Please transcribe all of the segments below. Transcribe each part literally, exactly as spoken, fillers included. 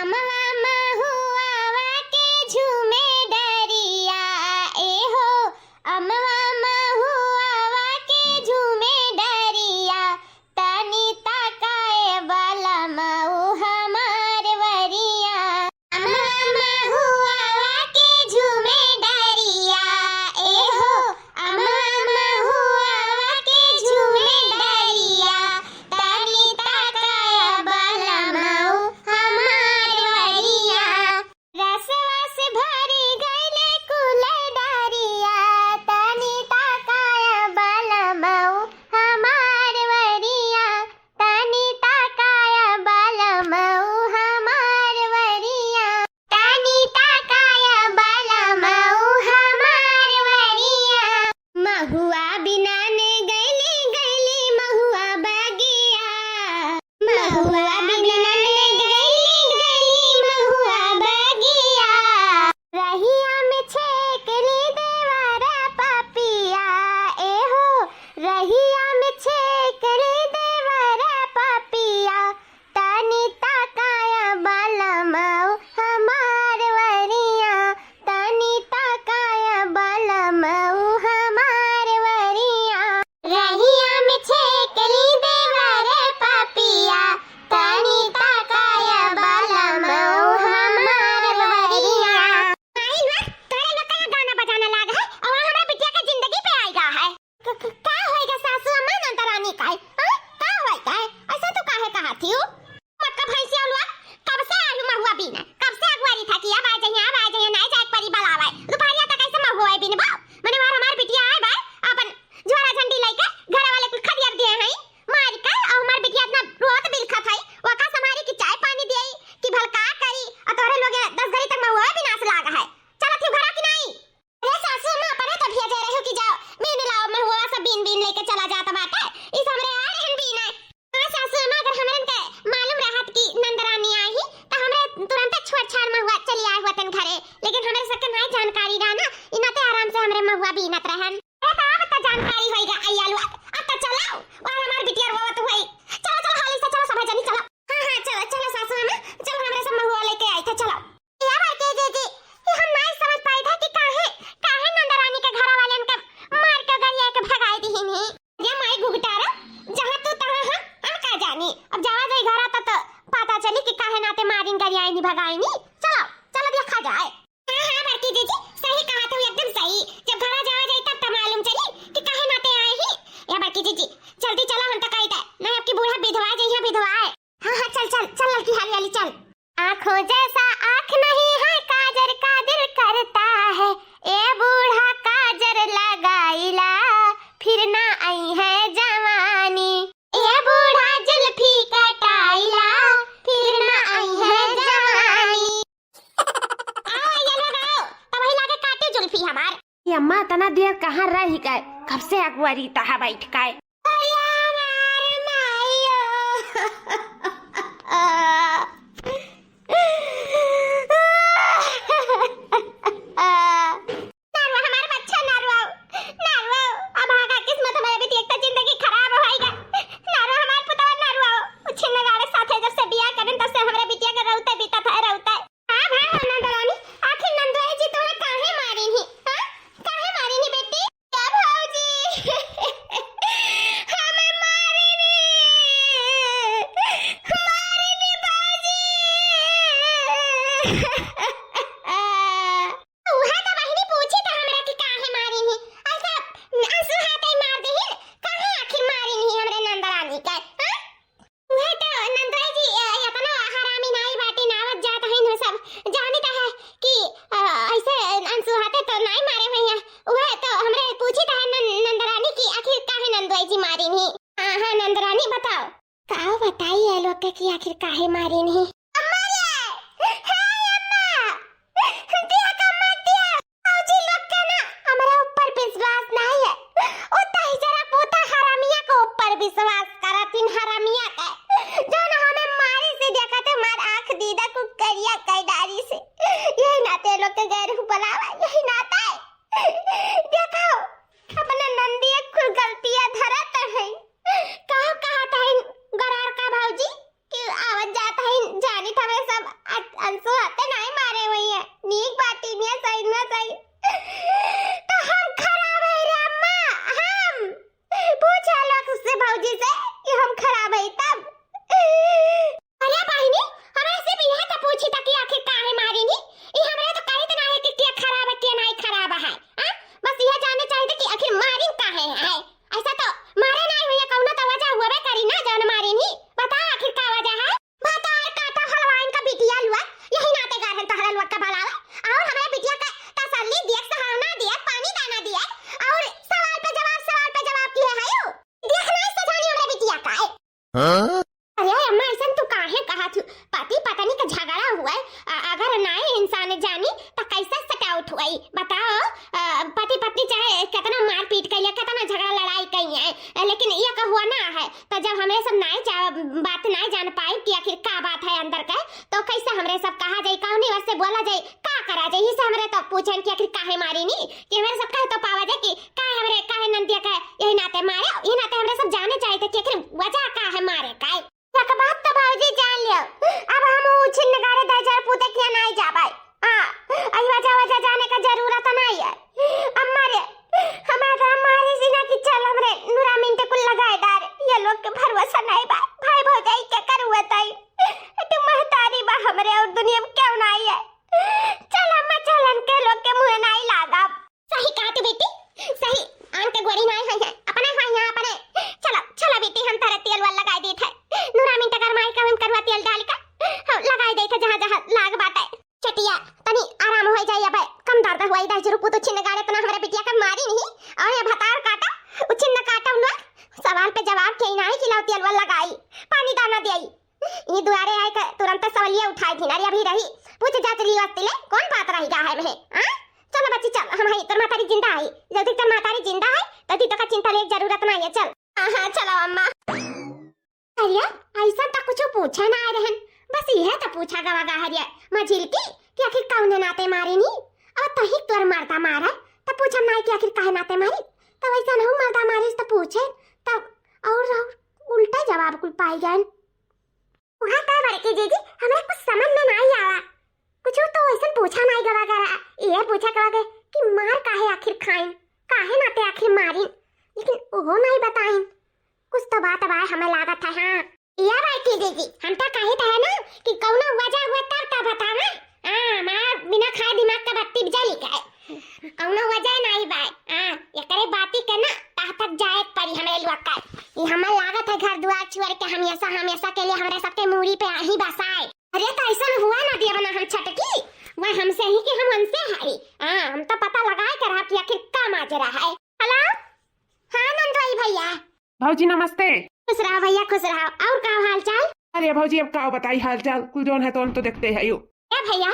अमवा महुआवा के झूमे डरिया, ए हो, अमवा महुआवा के झूमे डरिया, तनी ताकाए बलमऊ हमार वरिया। अमवा महुआवा के झूमे डरिया, ए हो, अमवा महुआवा के झूमे डरिया, तनी ताकाए बलमऊ हमार वरिया। रसवा से भरी गइले कुल डारिया, तनी ताकाया बलमऊ हमार वरिया, तनी ताकाया बलमऊ हमार वरिया, तनी ताकाया बलमऊ हमार वरिया। महुआ बिनाने गइली, गइली महुआ बगिया। महुआ बिनाने गइली, गइली महुआ बगिया। रहिया में छेकली देवरा पपिया, ए हो, रहिया में छेकली देवरा पपिया। तनी ताकाया बलमऊ हमार वरिया, तनी ताकाया बलमऊ हमार वरिया। रहिया में छेकली देवर पपिया, तनी ताकाया बलमऊ हमार वरिया। आई ना, तोरे लोग का गाना बजाना लाग है और हमरा बिटिया के जिंदगी पे आएगा है। क-, क-, का होएगा सासू अम्मा नंद रानी का है? हाँ? का होएगा है? ऐसा तू काहे कहा थी हो? मटका भैंसिया उलवा, कब से आलू महुआ बीने? कब से अगुवारी था कि अब आ जाइए, अब आ जाइए, नाई जाए परी बलावे। दोपहरिया तक ऐसे महुआ बीने बा। मने वार हमार बिटिया आए बा, अपन झोरा झंडी लेके घर वाले कुल खदियर दिए हैं, मार के, और हमार बिटिया इतना रोत बिलखत है, वका समारी की चाय पानी दिए कि भल का करी, और तोहरे लोग दस घड़ी तक महुआ बिनास लाग है। चलत ही घरा की नाई? अरे सासू अम्मा, अपने तो भेजे रहे हो कि जाओ, बीन लाओ, महुआ सब बीन बीन लेके चला जात बाटे। इस हमरे आ रहन बीने। हाँ सासू अम्मा, अगर हमरन के मालूम रहत कि नंदरानी आई ही, तो हमरे तुरंते छोड़ छाड़ महुआ चली आए होतन घरे। लेकिन हमरे सबके नाई जानकारी रहा ना, इनाते आराम से हमरे महुआ बीनत रहन। अरे तो अब तो जानकारी होइगा, आई आलू, अब तो चलो, और हमार बिटिया रोवत हुई। चलो, चलो, हाली से चलो, सभे जनी चलो। हाँ, हाँ, चलो, चलो सासू अम्मा, चलो हमरे सब महुआ लेके आई थे, चलो। या बड़की जीजी, ये हम नाई समझ पाई था कि काहे, काहे नंदरानी के घर वाले इनके मार के गरिया के भगाई दिहिन ही। ये माई घुघटारा, जहाँ तू तहाँ हम, हम का जानी। अब जावा जाई घर आता तो पता चली कि काहे नाते मारिन गरियाई नी भगाई नी। चलो, चलो देखा जाए। हाँ, हाँ, बड़की जीजी, सही कहा तू, एकदम सही। जब घरा जावा जाई तब तो मालूम चली कि काहे नाते आए ही। या बड़की जीजी, जल्दी चलो, हम तो कही थे, नहीं आपकी बूढ़ा विधवा जइहे, विधवा है। हाँ, हाँ, चल, चल, चल ललकी, हाली, हाली चल। आँखों जैसा आँख नहीं है काजर का दिल करता है, ए बूढ़ा काजर लगाइला, फिर ना आई है जवानी। ए बूढ़ा जुल्फी कटाइला, फिर ना आई है जवानी। आओ, ये लोग आओ, तब वही लागे काटे जुल्फी हमार। ये अम्मा इतना देर कहाँ रह गए, कब से अगुवारी तहा बैठ गए। अरे हमार माइयो। ना रोआ हमार बच्चा, ना रोआ, ना रोआ। अब आगा किस्मत हमारे बेटी, एक तो जिंदगी खराब होइगा। ना रोआ हमार पुतवा, ना रोआ। उ छिन गाड़े साथे जब से बियाह करेन तब से हमरे बिटिया के रौते बीतत है, रौते। हाँ, हाँ, हाँ, नंदरानी, आखिर नंदोई जी तोहे काहे मारिन ही? हाँ? काहे मारिन ही बेटी? या भौजी, हमें मारिन ही, मारिन ही भौजी। उहे तो बहिनी पूछी तो हमरा कि काहे मारिन ही? ऐसा अंसुहाते मार देहिन, काहे आखिर मारिन ही हमरे नंदरानी के, हाँ? उहे तो नंदराय जी, अ, एतना हरामी नाई बाटिन, आवत जात हइन हो सब। जानित है कि, अ, ऐसे अंसुहाते तो नाई मारे हुए हैं। उहे तो हमरे पूछित है नन-, नंदरानी कि आखिर काहे नंदराय जी मारिन ही? हाँ, हाँ, नंदरानी बताओ। का बताई ये लोग के कि आखिर काहे मारिन ही? अम्मा रे! हाय अम्मा! देख अम्मा, देख! भौजी लोग के ना हमरा ऊपर विश्वास नाई है। ओ तहिजरा पोता हरामिया के ऊपर विश्वास करतिन, हरामिया के। जौन हमें मारे से देखत है, मार आँख दीदा को करिया कर डारी से। यही नाते लोग के गैर बुलावा, यही नाते। देखो, अपने नंदिया कुल गलतियाँ धरत है। कहो कहत है गरार का भौजी? कि आवत जात हइन तिया लुआ, यही नाते गारहन तहरा लुआ का भलावे। और हमरे बिटिया का तसल्ली दिए, सहारना दिए, पानी दाना दिए, और सवाल पे जवाब, सवाल पे जवाब किए है यू। देखना इस जानी हमरे बिटिया का है। हाँ? अरे अम्मा, ऐसन तू काहे कहा थू? पति पत्नी का झगड़ा हुआ है, अ-, अगर नाई इंसान जानी तो कैसे सटाउट हुआ है? बताओ, अ, पति पत्नी चाहे कितना मारपीट कर लिया, कितना झगड़ा लड़ाई कही है, अ, लेकिन ये का हुआ ना है। तो जब हमरे सब नाई जा-, बात नाई जान पाई कि आखिर का बात है अंदर का, तो कैसे हमरे सब कहा जाई, कौनी वजह से बोला जाई, का करा जाई? इसे हमरे तो पूछन कि आखिर काहे मारी नी, कि हमरे सब कहे तो पावा जाए कि काहे हमरे, काहे नंदिया का यही नाते मारे, यही नाते हमरे सब जाने चाहिए थे कि आखिर वजह का है मारे का है। एक बात तो भौजी जान लियो, अब हम उ छिन नगाड़े दहिजर पूते किया नाई जाबे। हाँ, अही वजह, वजह जाने का जरूरत नाई है। अम्मा रे, हमारा तो मारी सी ना कि चल हमरे नूरा मिनट कुल लगाए दार। ये लोग के भरोसा नाई बा। भाई भौजाई के करुआ ताई। तू महतारी बा हमरे और दुनिया में क्यों नाई है? चल अम्मा, चलन के लोग के मुँह नाई लागब। सही कहा तू बेटी, सही। आन के गोरी नाई है, है अपने है यहाँ अपने। चलो, चलो बेटी, हम तारे तेल वाल लगाई देत है। नूरा मिनट अगर माई का हम करुआ तेल डाल के हम लगाई देत है जहाँ जहाँ लाग बाटे। चटिया, तनी आराम हो जाई, अब कम दर्द हुआ, इधर जरूर पुतु छिन गाड़े तना हमरे बिटिया का मारी नहीं। और ये भतार काटा, उ छिन काटा उनवा। सवाल पे जवाब के नाई खिलाओ, तेल वाल लगाई, पानी दाना दियाई। ये दुआरे आए के तुरंत सवलिया उठाए दिन, अरे अभी रही, पूछ जात रही वस्ती ले, कौन बात रही गा है में, हाँ? चल बच्ची चल, हम है, तोर महतारी जिंदा है, जल्दी तोर महतारी जिंदा है, तो दी तो का चिंता ले जरूरत नहीं है, चल। हाँ, हाँ, चलो अम्मा। अरे, ऐसा तो कुछ पूछे ना आए रहन, बस यह तो पूछा गवा गा हरिया, मझिल की, कि आखिर कौन नाते मारे नी? अब तही तोर मर्दा मारा, तो पूछम नाई कि आखिर काहे नाते मारी? तो वैसा नहीं मर्दा मारिस तो पूछे, तब और, और उल्टा जवाब कुल पाई गए। वहाँ तो बड़की जीजी, हमरा कुछ समझ में नाई आवा। कुछ तो ऐसन पूछा नाई गवा करा, ये पूछा गवा के कि मार काहे आखिर खाइन, काहे नाते आखिर मारिन, लेकिन ओहो नाई बताइन। कुछ तो बात बा हमें लागत है, हाँ। ये बड़की जीजी, हम तो कही तो है ना कि कौनो वजह हुआ तब तो बतावा। हाँ, मार बिना खाए दिमाग का बत्ती जली गए। कौनो वजह नाई बा। हाँ, एकरे बाती के ना तह तक जाए के पड़ी हमरे लुआ का। ये हमें लागत है घर दुआर छोड़ के हमेशा, हमेशा के लिए हमरे सबके मूड़ी पे आही बसाए। अरे, तो ऐसा हुआ ना दिया बना हम छटकी, वह हमसे ही कि हम उनसे हरी। हाँ, हम तो पता लगाए के रहा कि आखिर का माजरा है। हेलो, हाँ नंदोई भैया। भौजी नमस्ते। खुश रहा भैया, खुश रहा। और का हाल चाल? अरे भौजी, अब का बताई हाल चाल, कुल जौन है तौन तो देखते है यू। ए भैया,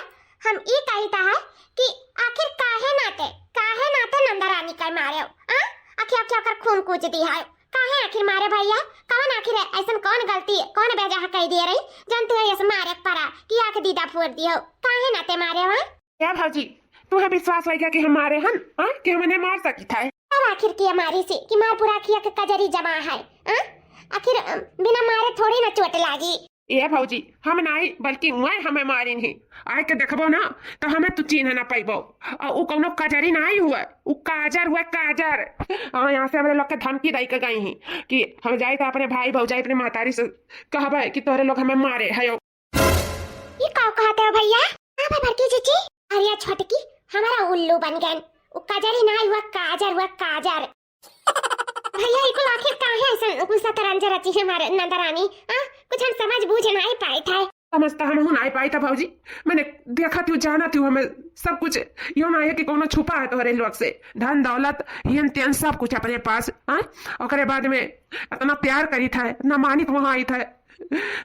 हम ई कहता है कि आखिर काहे नाते, काहे नाते नंदा रानी का मारे हो? आ? आखिर, आखिर ओकर खून कूच दी है। काहे आखिर मारे भैया? कौन आखिर है? ऐसन कौन गलती, कौन बेजाह कह दिए रही, जौन तू ऐसे मारे के पड़ा कि आँख दीदा फोड़ दियो? काहे नाते मारे हो? ए भौजी, तुहे विश्वास होइ गया कि हम मारे हन, हाँ? कि हम इन्हें मार सकी था? अब आखिर के मारी से कि मार पूरा अखिया के कजरी जमा है, हाँ? आखिर, अम, बिना मारे थोड़ी ना चोट लागी। ए भौजी, हम नाई, बल्कि वह हमें मारिन ही। आए के देखबो ना, तो हमें तू चीन्ह ना पैबो। और उ कौनो कजरी नाई हुआ, उ काजर हुआ, काजर। और यहाँ से हमरे लोग के धमकी दई के गई ही कि हम जाए तो अपने भाई भौजाई, अपने महतारी से कहबे कि तोहरे लोग हमें मारे है। ई का कहते हो भैया? हाँ भाई बड़की जीजी। अरे छोटकी, हमारा उल्लू बन गए। उ कजरी नाई हुआ, काजर हुआ, काजर। भैया, ई कुल आखिर काहे ऐसन कुल शतरंज रची है हमारे नंदरानी? आ? कुछ हम समझ बूझ नाई पाए थे। समझता हम हूँ नाई पाई था भौजी। मैंने देखा थी, जाना थी हमें सब कुछ। यो ना है कि कोनो छुपा है तोहरे लोग से। धन दौलत, हियन तियन सब कुछ अपने पास। हाँ? ओकरे बाद में इतना प्यार करी था, इतना मानित वहाँ आई था।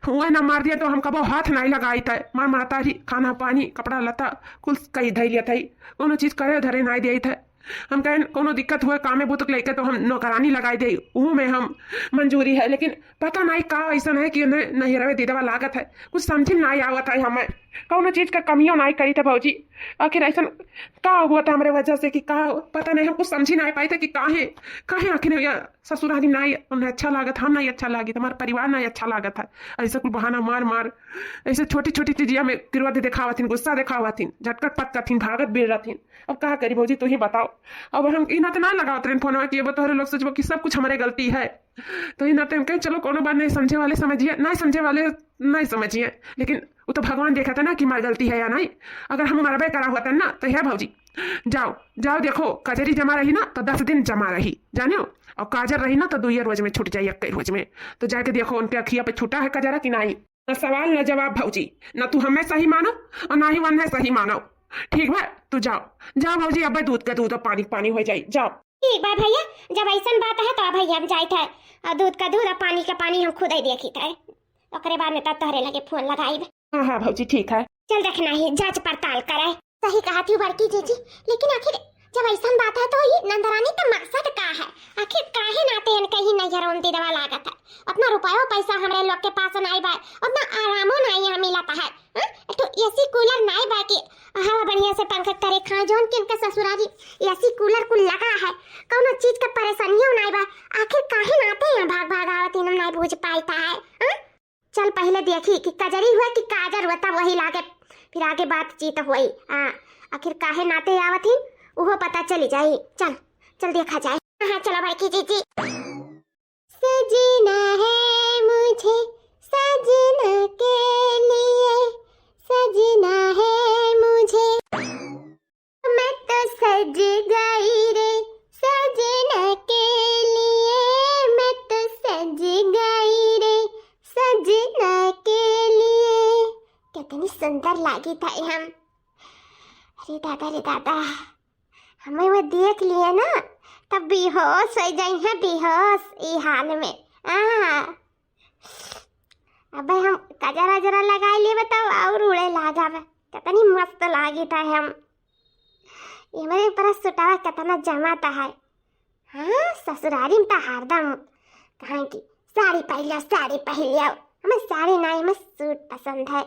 वह ना मार दिया तो हम कबो हाथ नाई लगाई था। मार माता ही खाना पानी, कपड़ा लत्ता, कुल कई धै लिया था। कोनो चीज करे धरे नाई दिया था। हम कहें, "कोनो दिक्कत हुए कामे बुतक लेके तो हम नौकरानी लगाई दे, ऊ में हम मंजूरी है।" लेकिन पता नाई का ऐसन है कि उन्हें नैहरवे दीदवा लागत है, कुछ समझ में नाई आवत है हमें। कोनो चीज का कमियों नाई करी थे भौजी। आखिर ऐसन का हुआ था हमरे वजह से कि का, पता नहीं, हम कुछ समझ ही नाई पाई थे कि काहे, काहे आखिर ये ससुराली नाई उन्हें अच्छा लागत, हम नाई अच्छा लागित, हमारा परिवार नाई अच्छा लागत है। ऐसे कुल बहाना मार मार, ऐसे छोटी छोटी चीजिया में तिरवा दे देखावत हिन, गुस्सा देखावत हिन, झटकट पटकत हिन, भागत बेर रहत हिन। अब का करी भौजी, तू ही बताओ। अब हम इना तो ना लगावत रहन फोनवा कि अब तोहरे लोग सोचबो कि सब कुछ हमारे गलती है। तो इना तो हम कहें, चलो कोनो बात नहीं, समझे वाले समझिए, नहीं समझे वाले नहीं समझिए, लेकिन वो तो भगवान देखा था ना कि हमारी गलती है या नहीं। अगर हम मरबे करा हुआ था ना, तो है भौजी, जाओ, जाओ देखो, कजरी जमा रही ना तो दस दिन जमा रही, जानियो, और काजर रही ना तो दुइये रोज में छूट जाई, एक रोज में। तो जाके देखो उनके अखिया पे छूटा है कजरा कि नहीं। न सवाल न जवाब भौजी, न तू हमें सही मानो और ना ही वन्हे सही मानो। ठीक बा, तू जाओ, जाओ भौजी, अब्बे दूध का दूध और पानी का पानी हो जाई, जाओ। ठीक बा भैया, जब ऐसन बात है तो भैया हम जाइत है, और दूध का दूध और पानी का पानी हम खुद ही देखित है, ओकरे बाद में तब तोहरे लगे फोन लगाइब। हाँ हाँ भौजी, ठीक है। चल देखना ही जांच पड़ताल करे। सही कहा थी बड़की जीजी, लेकिन आखिर जब ऐसन बात है तो ये नंदरानी का मकसद का है? आखिर काहे नाते इनके ही नैहर उन दिदवा लागत है? उतना रुपयो पैसा हमरे लोग के पास नाई बा, उतना आरामो नाई यहाँ मिलत है। हाँ? एक ठो एसी कूलर नाई बा कि हवा बढ़िया से पंखा तरे खाए, जौन कि इनके ससुरारी एसी कूलर कुल लगा है, कौनो चीज का परेशानियों नाई बा। आखिर काहे नाते यहाँ भाग भाग आवत, इन्हें नाई बूझ पाइत है। हाँ? चल पहिले देखी कि कजरी हुए कि काजर हुए, तब वही लागे फिर आगे बातचीत हुई। हाँ, आखिर काहे नाते आवत ही उहो पता चली जाई। चल, चल देखा जाए। हाँ, चलो बड़की जीजी। सजना है मुझे सजना के लिए, सजना है मुझे। मैं तो सज गई रे सजना के लिए, मैं तो सज गई रे सजना के लिए। कितनी सुंदर लागी था हम। अरे दादा रे दादा, हमें वो देख लिए ना, तब बेहोश हो जाई है, बेहोश ई हाल में। हाँ, अबे हम कजरा जरा लगाई लेबे तब और उड़े लागब। कितनी मस्त लागी था हम। ये मेरे ऊपर सुटावा कितना जमाता है। हाँ, ससुरारी में तो हरदम कहाँ की साड़ी पहन लियो, साड़ी पहन लियो। हमें साड़ी नहीं, हमें सूट पसंद है।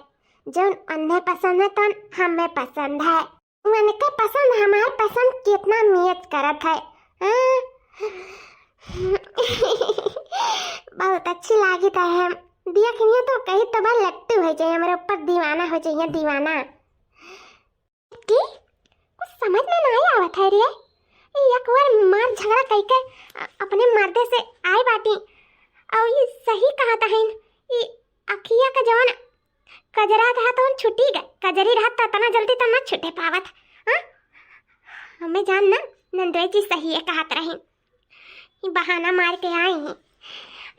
जौन उन्हें पसंद है, तो हमें पसंद है। उनके पसंद हमार पसंद कितना मैच करत है। हाँ? बहुत अच्छी लागित है हम। देखनियो तो कही तो बा लट्टू हो जाए, हमारे ऊपर दीवाना हो जाइए, दीवाना। की कुछ समझ में नहीं आवत है रे। ई एक बार मार झगड़ा कइके अ-, अपने मर्दे से आए बाटी। और ये सही कहत हइन, ई अखिया का जवन कजरा रहा तो छुटी गए, कजरी रहा तो इतना जल्दी तो ना छूटे पावत। हाँ? हमें जान ना, नंदोई जी सही है कहत रही। ई बहाना मार के आई हैं,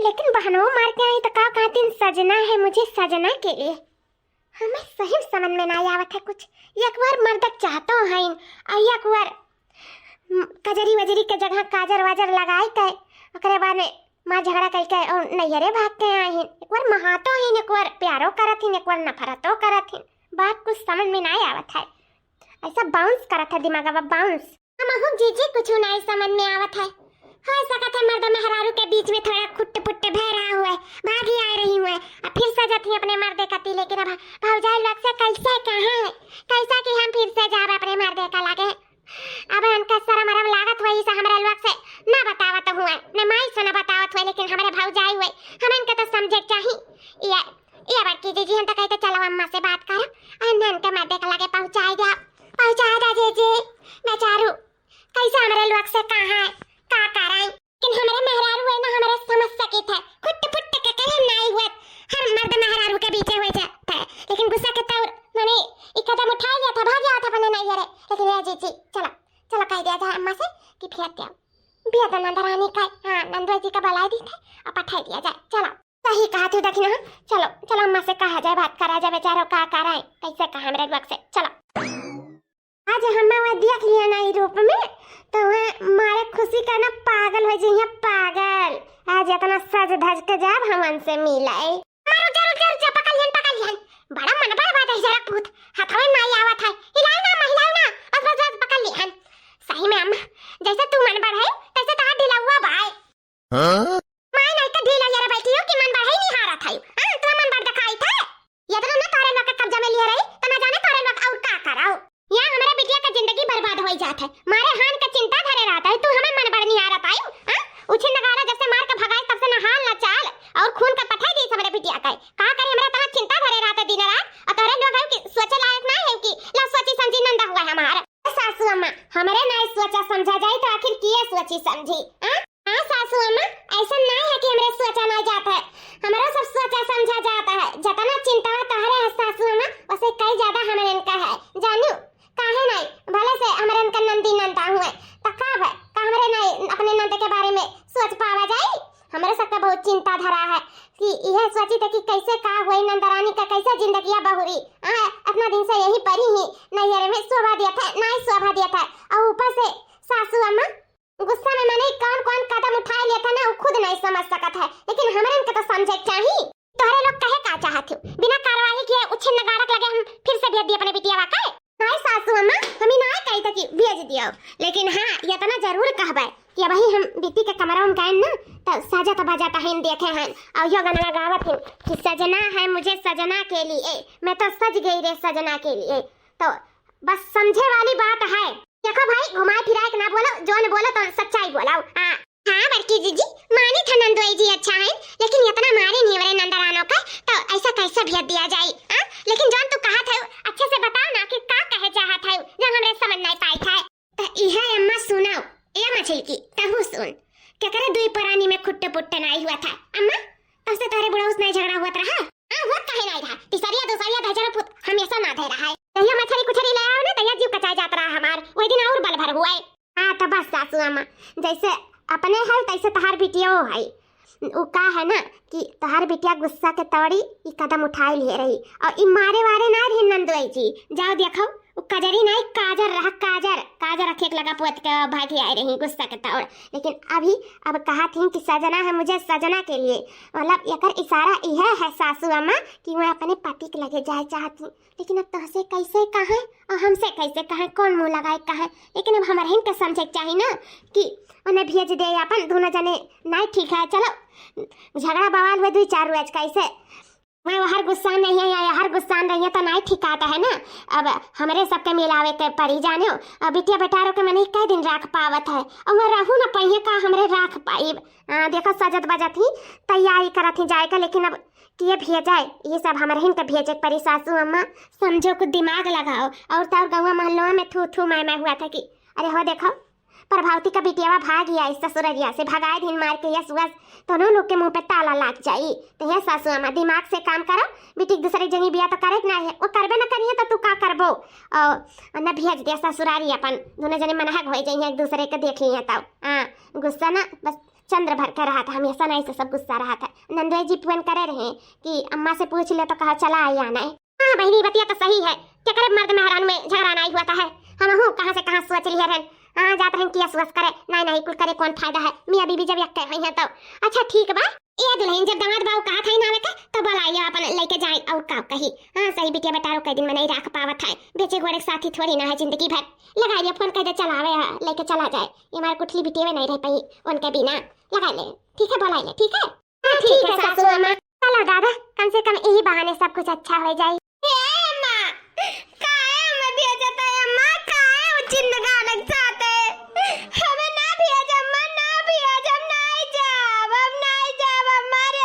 लेकिन बहानो मार के आई तो का कहती, सजना है मुझे सजना के लिए। हमें सही समझ में ना आवत है कुछ। एक बार मर्द चाहतो हइन, और एक बार, हम्म, कजरी वजरी के जगह काजर वाजर लगाई के, ओकरे बाद में मार झगड़ा कई के और नैहरे भाग के आई हइन। एक बार महातो हइन, एक बार प्यारो करत हइन, एक बार नफरतो करत हइन। बात कुछ समझ में ना आवत है। ऐसा बाउंस करत है दिमागवा, बाउंस। हमहू जीजी कुछ नहीं समझ में आवत है। हो सकत है मर्द मेहरारू के बीच में थोड़ा खुट्ट पुट्ट भय रहा हुए, भागी आ रही हुए, अब फिर से जाती अपने मर्दे कती, लेकिन अब भौजाई लोग से कैसे कहें, कैसा कि हम फिर से जाब अपने मर्दे का लगे। अब हमका शरम अरम लागत हुए, इसे हमरे लोग से ना बतावत हुए, न माई से ना बतावत हुए, लेकिन हमरे भौजाई हुए, हम इनका तो समझे चाही। ये, ये बड़की जीजी हम तो कहते चलो अम्मा से बात करो, और इनके मर्दे का लगे पहुँचाई दे, पहुँचाई दे जीजी, बेचारू। कैसे हमरे लोग से कहाँ है, का कराई? लेकिन हमरे मेहरारू है ना, हमरे समझ सकित है। खुट्ट पुट्ट के करे नाई हुए, हर मर्द मेहरारू के बीचे हुए जात है। लेकिन गुस्सा के तौर, माने, ई कदम उठा लिया था, भाग गया था अपने नैहरे। लेकिन ये जीजी, चलो, चलो कह दिया जाए अम्मा से कि भेज दिया। भेज दो नंदरानी का, हाँ, नंदोई जी का बुलाई दी थे और पठाई दिया जाए। चलो, सही कहा तू दखिना, चलो, चलो अम्मा से कहा जाए, बात करा जाए, बेचारो का कराए, कैसे कहा हमरे लोग से, चलो। आज हमें वह देख लिया ना ई रूप में, तो वह मारे खुशी का ना पागल हो जाइए, पागल। आज इतना सज धज के जाब हम उनसे मिले। मारो, जरूर, जरूर, जरूर, पकड़ लिहन, पकड़ लिहन। बड़ा मनबड़ बात है जरा पूत, हथवे ना आवत है। हिलाओ ना, महिलाओ ना, बस, बस, बस, पकड़ लिहन। सही में अम्मा, जैसे तू मनबड़ है, तैसे तहार ढिलौआ बाय। हाँ? माय नहीं तो ढीला यार बैठी हो कि मनबड़ है निहारत है। हाँ, तू मनबड़ दिखाई थे। ये तो ना तोरे लोग के कब्जा में लिए रही, तो ना जाने तोरे लोग और का कराओ। यहाँ हमारे बिटिया का जिंदगी बर्बाद हो जात है। मारे हान का चिंता धरे रहता है, तू हमें मनबड़ निहारत आई। हाँ? उछिन नगाड़ा जब से मार के भगाए, तब से ना हाल ना चाल और खून का पठाई दी हमरे बिटिया का। का करे हमरा तना चिंता धरे रहता दिन रात, और तोरे लोग है कि सोचे लायक ना है कि ला सोची समझी नंदा हुआ है हमारा। सासू अम्मा, हमरे ना सोचा समझा जाए तो आखिर किए सोची समझी? हाँ? हाँ सासू अम्मा, ऐसा ना है कि हमरे सोचा ना जात है, हमरो सब सोचा समझा जात है। जतना चिंता है तोहरे है सासू अम्मा, उसे कई ज्यादा हमरे इनका है। जानू, काहे नहीं? भले से हमरे इनका नंदी नंदा हुए, तो का है? का हमरे नहीं अपने नंद के बारे में सोच पावा जाई? हमरे सबका बहुत चिंता धरा है कि यह सोची थे कि कैसे का हुई नंद दिन से यही परी ही, नैहर में शोभा दिया था, नाई शोभा दिया था, और ऊपर से सासू अम्मा गुस्सा में मने कौन कौन कदम उठाए लिया था ना, वो खुद नहीं समझ सकत है, लेकिन हमरे इनके तो समझे के चाही। तोहरे लोग कहे का चाहत हो? बिना कार्रवाई किए उछिन्न गाड़क लगे हम फिर से भेज दिए अपने बिटिया का? नहीं सासू अम्मा, हम ही ना कही था कि भेज दियो, लेकिन हाँ, ये इतना जरूर कहबे कि अबही हम बिट्टी के कमरा में गए ना, तो सजत बजत हन देखे हन, और यो गाना गावत हन कि सजना है मुझे सजना के लिए, मैं तो सज गई रे सजना के लिए। तो बस समझे वाली बात है। देखो भाई, घुमाए फिराए के ना बोलो, जोन बोलो तो सच्चाई बोलो। हाँ, हाँ बड़की जीजी, मानी था नंदोई जी अच्छा है, लेकिन इतना मारी नहीं वरे नंदरानो का, तो ऐसा कैसे भेज दिया जाए? हाँ, लेकिन जोन तू कहा था अच्छे से बताओ ना कि का कहे चाहत है, जो हमरे समझ नहीं पाई था। तो इहे अम्मा सुनाओ, ए मछली की, तहु सुन, केकरे दुई परानी में खुट्टे पुट्टे नाई हुआ था अम्मा? तब से तोहरे बुढ़ऊ से नाई झगड़ा हुआ रहा? हाँ, हुआ काहे नाई रहा? तीसरिया दूसरिया धजरा पुत हमेशा ना धे रहा है। जहिया मछली कुछरी ले आओ ना, तहिया जीव कचाए जात रहा हमार, वही दिन और बल भर हुआ है। हाँ, तो बस सासू अम्मा, जैसे अपने है तैसे तहार बिटियो है। उ का है ना कि तोहार बिटिया गुस्सा के तौड़ी ई कदम उठाए लिए रही, और ई मारे वारे ना रही नंदुआई जी। जाओ देखो, उ कजरी नाई, काजर रहा, काजर, काजर रखे के लगा पोत के भागी आए रही गुस्सा के तौड़। लेकिन अभी अब कहा थी कि सजना है मुझे सजना के लिए, मतलब एकर इशारा यह है सासू अम्मा कि वह अपने पति के लगे जाए चाहती। लेकिन अब तोहसे कैसे कहें और हमसे कैसे कहें, कौन मुँह लगाए कहें? लेकिन अब हमरहिन के समझे के चाही ना कि उन्हें भेज दे अपन, दोनों जने नाई ठीक है। चलो झगड़ा बवाल हुए दुई चार रोज का, ऐसे मैं हर गुस्सा नहीं है या हर गुस्सा नहीं है तो नाई ठीक आता है ना। अब हमरे सबके मिलावे के पड़ी जाने। अब बिटिया बेटारों के मन ही कई दिन राख पावत है और वह रहू न पहिए का हमरे राख पाइब। आ, देखो सजत बजत ही तैयारी करत ही जाए का, लेकिन अब किए भेजाए, ये सब हमरहिन के भेजे के परी सासू अम्मा। समझो कुछ दिमाग लगाओ। और तो और गौवा मोहल्लों में थू थू मैं मैं हुआ था कि अरे हो देखो प्रभावती का बिटियावा भाग ही आई ससुररिया से, भगाए दिन मार के यस वस दोनों लोग के मुंह पे ताला लाग जाई। तो हे सासू अम्मा दिमाग से काम करो, बिटिक दूसरे जनी बिया तो करे के ना है, वो करबे ना करिए तो तू का करबो? और न भेज दिया ससुरारी अपन, दोनों जने मनहक हो जाइए एक दूसरे के देख लिए तो। हाँ, गुस्सा ना बस चंद्र भर के रहा था, हमेशा नहीं से सब गुस्सा रहा था। नंदोई जी फोन करे रहे कि अम्मा से पूछ ले तो कहा चला आई आना है। हाँ बहिनी, बतिया तो सही है, केकरे मर्द मेहरान में झगड़ा नहीं हुआ था है। हम हूँ कहाँ से कहाँ सोच लिए रहन। हाँ, जात रहन कि यस वस करे, नहीं नहीं कुल करे कौन फायदा है, मियाँ बीबी जब यक्के हुई हैं तो। अच्छा ठीक बा। ए दुल्हन, जब दामाद बाबू कहा था ना आवे के तो बुला लिया अपन लेके जाए और का कही। हाँ सही बिटिया बेटारो कई दिन में नहीं राख पावत है, बेचे गोड़े के साथी थोड़ी ना है जिंदगी भर। लगा लिया फोन, कह दे चला आवे, लेके चला जाए, ये हमारे कुठली बिटिया नहीं रह पाई उनके बिना। लगा ले, ठीक है, बुला ले, ठीक है। हाँ, ठीक है सासू अम्मा। चलो दादा, कम से कम यही बहाने सब कुछ अच्छा हो जाए। ए अम्मा, काहे हमें भेजत है अम्मा? काहे उ जिंदगानक साथ है? हमें ना भेज अम्मा, ना भेज, हम नाई जाब, हम नाई जाब अम्मा रे।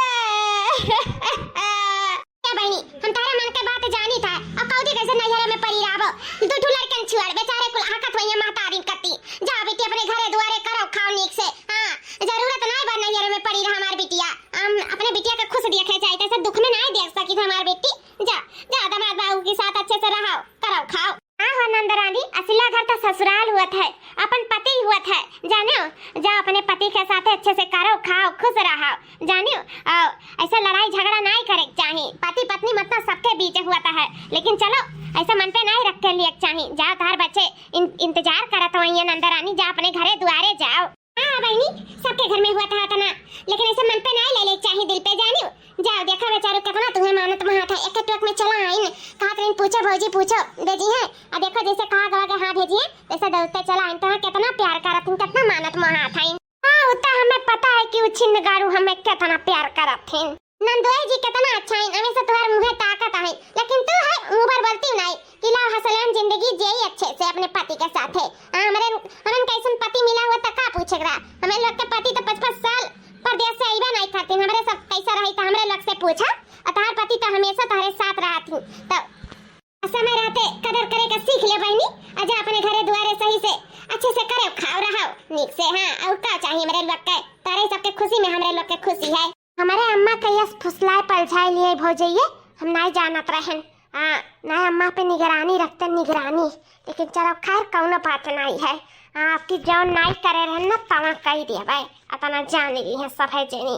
ए बहिनी, हम तारा मन के बात जानी था। अब कौदी कैसे नैहरे में पड़ी रहबो? दू ठू लड़कन छुआड़ बेचारे कुल हाकत हुई है महतारिन कती। जा बेटी अपने घरे दुआरे करो खाओ नीक से। हाँ, जरूरत नाई बा नैहरे में पड़ी रहा हमार बिटिया। हम अपने बिटिया के खुश देखे जाए, तैसे दुख में नाई देख सकी था हमार बेटी। जा, जा दामाद बाबू के साथ अच्छे से रहो, करो खाओ। हाँ हो नंद रानी, असला घर तो ससुराल हुआ था, अपन पति हुआ था, जाने हो? जा अपने पति के साथ अच्छे से करो खाओ, खुश रहो, जाने हो? और ऐसा लड़ाई झगड़ा नाई करे के चाही। पति पत्नी मतलब सबके बीच हुआ था है, लेकिन चलो ऐसा मन पे नाई रख के लिए के चाही। जा तार बच्चे इन, इंतजार करत हुई है नंद रानी, जा अपने घरे दुआरे जाओ। हाँ, हाँ बहिनी, सबके घर में हुआ था तना, लेकिन ऐसे मन पे नाई ले ले चाही दिल पे जानियो। जाओ देखा बेचारो कितना तुम्हें मानत महा था, एक टोक में चला आइन, कहत रही पूछो भौजी पूछो, भेजी है। आ देखो जैसे कहा गवा के हाँ भेजी है, वैसे दौड़ते चला आइन, तो कितना प्यार करत हूँ, कितना मानत महा था। हाँ, उतना हमें पता है कि उ छिन्न गारू हमें कितना प्यार करत हैं। नंदोई जी कितना अच्छा है, हमें से तुम्हारे मुँहे ताकत है, लेकिन तू है मुँह पर बोलती नहीं कि लाओ हसलेन जिंदगी जिए अच्छे से अपने पति के साथ है। हाँ, हमरे, हमन कैसन पति मिला हुआ तो का पूछे रहा? हमें लोग के पति तो पाँच पाँच साल परदेश से अइबे नहीं करती, हमरे सब कैसा रही तो हमरे लोग से पूछा। और तुम्हारे पति तो हमेशा तुम्हारे साथ रहती, तो समय रहते कदर करे के सीख ले बहिनी। आजा अपने घरे दुआरे सही से अच्छे से करे खाओ रहो नीक से। हाँ, और का चाहिए हमरे लोग के? तारे सबके खुशी में हमरे लोग के खुशी है। हमारे अम्मा के यस फुसलाए पलझाए लिए भौजइये, हम नाई जानत रहन। हाँ, नाई अम्मा पे निगरानी रखते निगरानी, लेकिन चलो खैर कौनो बात नाई है। हाँ, आपकी जौन नाई करे रहन ना तवा कही दिया भाई, अतना जान ली है सब है जेनी।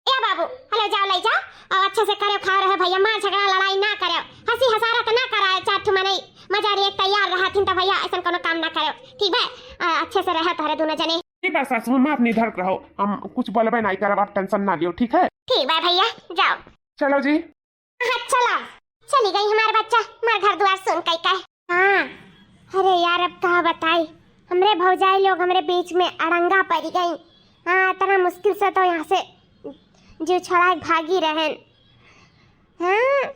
ए बाबू, हेलो, जाओ, ले जाओ, और अच्छे से करे खाओ रहे भैया, मार झगड़ा लड़ाई ना करे, हंसी हसारत ना कराए मने मजारी एक तैयार रहथिन, त भैया ऐसन कोनो काम ना करो, ठीक बा? अ, अच्छे से रहे तोहरे दोनों जने। ठीक बा सासू, हम अपनी धर रहो, हम कुछ बोलबे नहीं करब, आप tension ना लियो, ठीक है? ठीक बा भैया, जाओ। चलो जी। हाँ, चला, चली गई हमार बच्चा, हमार घर दुआर सुन कई का। हाँ, अरे यार, अब का बताई, हमरे भौजाई लोग हमरे बीच में अड़ंगा पड़ी गई। हाँ, इतना मुश्किल से तो यहाँ से जीव छोड़ा के भागी रहन। हाँ,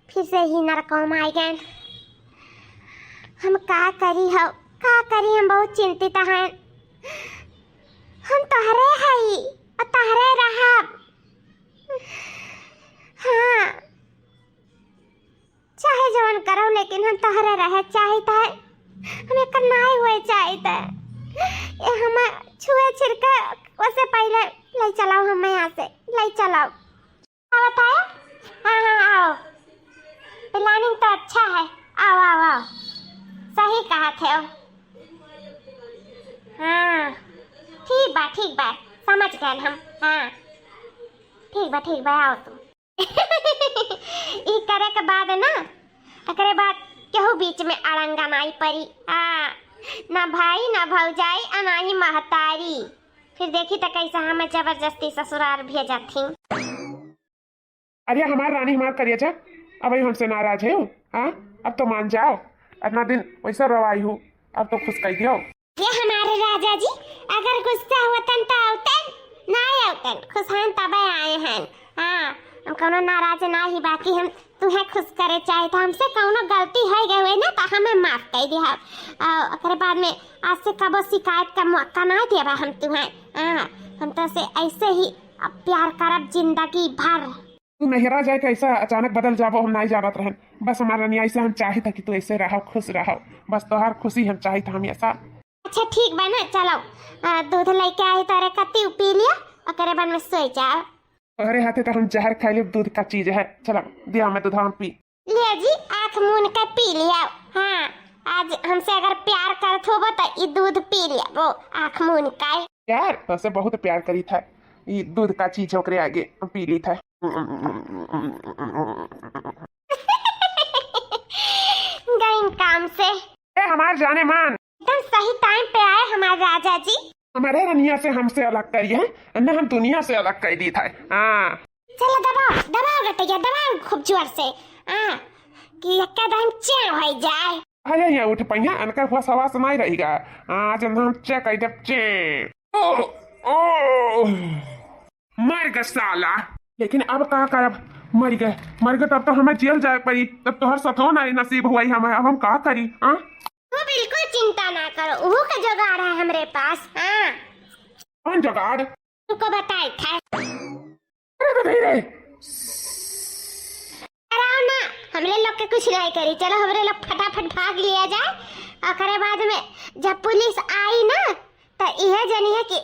फिर से ही नरकवा में आई गए। हम का करी हो, का करी, हम बहुत चिंतित हैं। हम तोहरे हई, और तोहरे रहब। हाँ, चाहे जवन करो, लेकिन हम तोहरे रहे चाहित है, हम एकर नाई हुए चाहित है। ये हम छुए छिड़के, ओसे पहले ले चलाओ, हम यहाँ से ले चलाओ। आवत है? हाँ, हाँ, आओ। Planning तो अच्छा है। आओ, आओ, आओ। सही कहा थे हो। हाँ, ठीक बा, ठीक बा। समझ गए हम। हाँ, ठीक बा, ठीक बा, आओ तुम। ई करे के बाद ना, एकरे बाद केहू बीच में अड़ंगा नाई परी। आ, ना भाई, ना भौजाई, आ ना ही महतारी। फिर देखी त कैसे हमें जबरदस्ती ससुराल भेजत थी। अरे हमार रानी, हमार करेजा, अब हमसे नाराज है हो? हाँ, अब तो मान जाओ, इतना दिन वैसा रवाई हो, अब तो खुश कर दियो। ये हमारे राजा जी, अगर गुस्सा होतन तो आवतन, ना आवतन, खुश हैं तबे आए हैं। हाँ, हम कौनो नाराज ना ही, बाकी हम तुम्हें खुश करे चाहित है, हमसे कौनो गलती हो गई हुई ना तो हमें माफ कर दिया। और ओकरे बाद में आज से कबो शिकायत का मौका ना देबा हम तुम्हें। हाँ, हम तो से ऐसे ही अब प्यार करब जिंदगी भर। तू नैहरा जाए के ऐसा अचानक बदल जाबो, हम नहीं जानत रहन। बस हमार रनिया, ऐसे हम चाहित है कि तू ऐसे रहो, खुश रहो। बस तोहार खुशी हम चाहित है हमेशा। अच्छा ठीक बा ना, चलो, आ, दूध लेके आई तोरे कती पी लिया, ओकरे बाद में सोई जाओ। तोहरे हाथे तो हम जहर खा लेब, दूध का चीज है। चलो, दिया हमें दूध, हम पी। लिया जी, आँख मून के पी लिया। हाँ, आज हमसे अगर प्यार करत होबो तो ई दूध पी लिया, वो आँख मून का। यार, तोसे बहुत प्यार करी था, ई दूध का चीज ओकरे आगे पी ली था। गइन काम से। ए हमार जाने मान। एकदम सही टाइम पे आए हमार राजा जी। हमारे रनिया से हमसे अलग करी है, न हम दुनिया से अलग कर दी था। हाँ। चलो दबाओ, दबाओ गटैया, दबाओ खूब जोर से। हाँ, कि एकदम चें हो जाए। अरे यहाँ उठ पैया, अनकर हुआ सवास नहीं रहेगा। आज हम चें कर देब, चें। ओ, ओ। मर गए साला। लेकिन अब का करब, मर गए, मर गए, तब तो हमें जेल जाए पड़ी, तब तोहर सथो नहीं नसीब हुई हमें, अब हम का करी? हाँ? तू बिल्कुल चिंता ना करो, उहू का जुगाड़ है हमरे पास। हाँ। कौन जुगाड़? तुमको बताए था। अरे तो नहीं रे। डराओ ना, हमरे लोग के कुछ नहीं करी। चलो हमरे लोग फटाफट भाग लिया जाए, ओकरे बाद में जब पुलिस आई ना तो इहे जनिए कि